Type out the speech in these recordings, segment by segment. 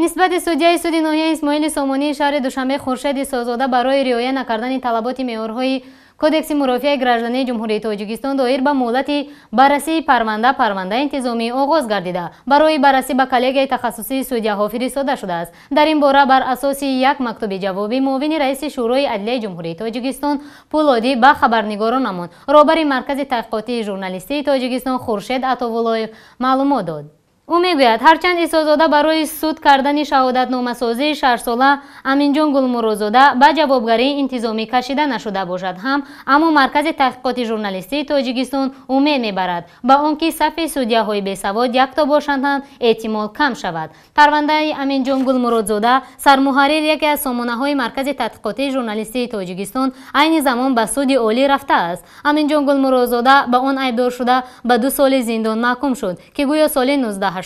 Нисбати судяи суди ноҳияи Исмоили Сомонии шаҳри Душанбе Хуршед Исозода барои риоя накардани талаботи меъёрҳои Кодекси мурофиаи граждании Ҷумҳурии Тоҷикистон доир ба муҳлати баррасии парванда парвандаи интизомӣ оғоз гардида, барои баррасӣ ба коллегияи тахассусии судяҳо фиристода шудааст. Дар ин бора бар асоси як мактуби ҷавобӣ муовини раиси Шӯрои адлияи Ҷумҳурии Тоҷикистон Пулодӣ ба хабарнигорон намуд. Роҳбари Маркази таҳқиқотии журналистии Тоҷикистон Хуршед Атовуллоев маълумот дод. Ӯ мегӯяд, ҳарчанд Исозода барои суд кардани шаҳодатномасозии шашсола Аминҷон Гулмуродзода ба ҷавобгарии интизомӣ кашида нашуда бошад ҳам, аммо Маркази таҳқиқоти журналистии Тоҷикистон умед мебарад ба он ки сафи судяҳои бесавод якто бошанд ҳам, эҳтимол кам шавад. Парвандаи Аминҷон Гулмуродзода, сармуҳаррир яке аз сомонаҳои Маркази таҳқиқотии журналистии Тоҷикистон, айни замон ба Суди Олӣ рафтааст. Аминҷон Гулмуродзода ба он айбдор шуда, ба 2 соли зиндон маҳкум шуд, ки гӯё соли 1989,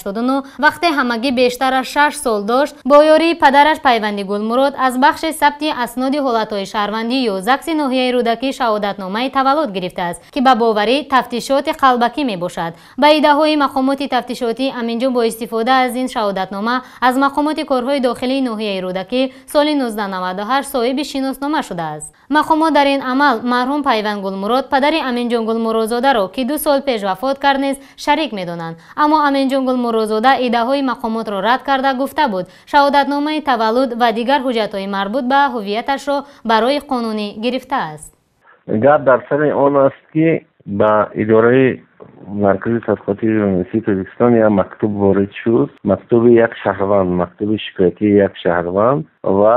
вақте ҳамагӣ бештар аз 6 сол дошт, бо ёрии падараш Пайванди Гулмурод аз бахши сабти асноди ҳолатҳои шаҳрвандӣ ё ЗАГСи ноҳияи Рӯдакӣ шаҳодатномаи таваллуд гирифтааст, ки ба боварӣ тафтишоти қалбакӣ мебошад. Ба иддаоҳои мақомоти тафтишотӣ, Аминҷон бо истифода аз ин шаҳодатнома аз мақомоти корҳои дохилии ноҳияи Рӯдакӣ соли 1998 соҳиби шиноснома шудааст. Мақомот дар ин амал марҳум Пайванд Гулмурод, падари Аминҷон Гулмуродзодаро, ки 2 сол пеш вафот кард, низ шарик медонанд. Аммо Аминҷон Гулмуродзода иддаоҳои мақомотро рад карда, гуфта буд, шаҳодатномаи таваллуд ва дигар ҳуҷҷатҳои марбут ба ҳуввияташро барои қонунӣ гирифтааст. Гап дар сари он аст, ки ба идораи Маркази тадқиқоти журналистии Тоҷикистон як мактуб ворид шуд, мактуби як шаҳрванд, мактуби шикоятии як шаҳрванд. Ва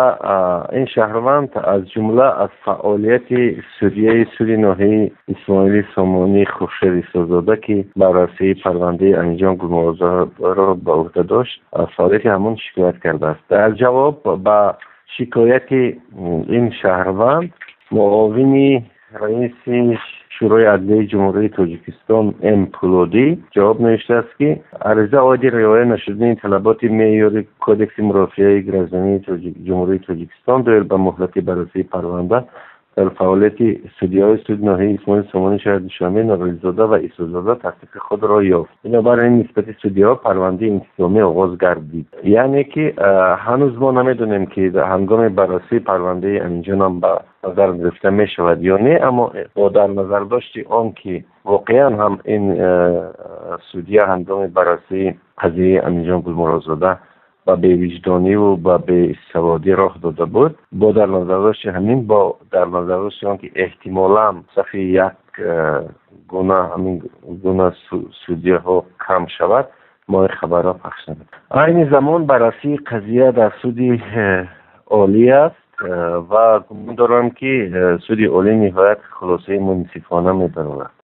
ин шаҳрванд аз ҷумла аз фаъолияти судияи суди ноҳияи Исмоили Сомонӣ Хуршед Исозода, ки баррасии парвандаи Аминҷон Гулмуродзодаро ба ӯҳда дошт, аз фаъолияти ҳамон шикоят кардааст. Дар ҷавоб ба шикояти ин шаҳрванд муовини раиси Шӯрои адлияи Ҷумҳурии Тоҷикистон М Пулодӣ ҷавоб навиштааст, ки ариза оиди риоя нашудани талаботи меъёри Кодекси мурофиаи граждании Ҷумҳурии Тоҷикистон доир ба муҳлати баррасии парванда дар фаъолияти судяҳои суди ноҳияи Исмоили Сомонии шаҳри Душанбе Норализода ва Исозода таҳқиқи худро ёфт, бинобар ин нисбати судяҳо парвандаи интизомӣ оғоз гардид. Яъне ки ҳанӯз мо намедонем, ки ҳангоми баррасии парвандаи Аминҷонам ба назар гирифта мешавад ё не, аммо бо дар назардошти он ки воқеан ҳам ин судя ҳангоми баррасии қазияи Аминҷон Гулмуродзода ба бевиҷдониву ба бесаводӣ роҳ дода буд, бо дар назардошти ҳамин, бо дар назардошти он ки эҳтимолан сафи як гуна ҳамин гуна судяҳо кам шавад, мо ин хабарро пахш намекунем. Айни замон баррасии қазия дар Суди Олӣ аст ва гумон дорам, ки Суди Олӣ ниҳоят хулосаи мунсифона мебарорад.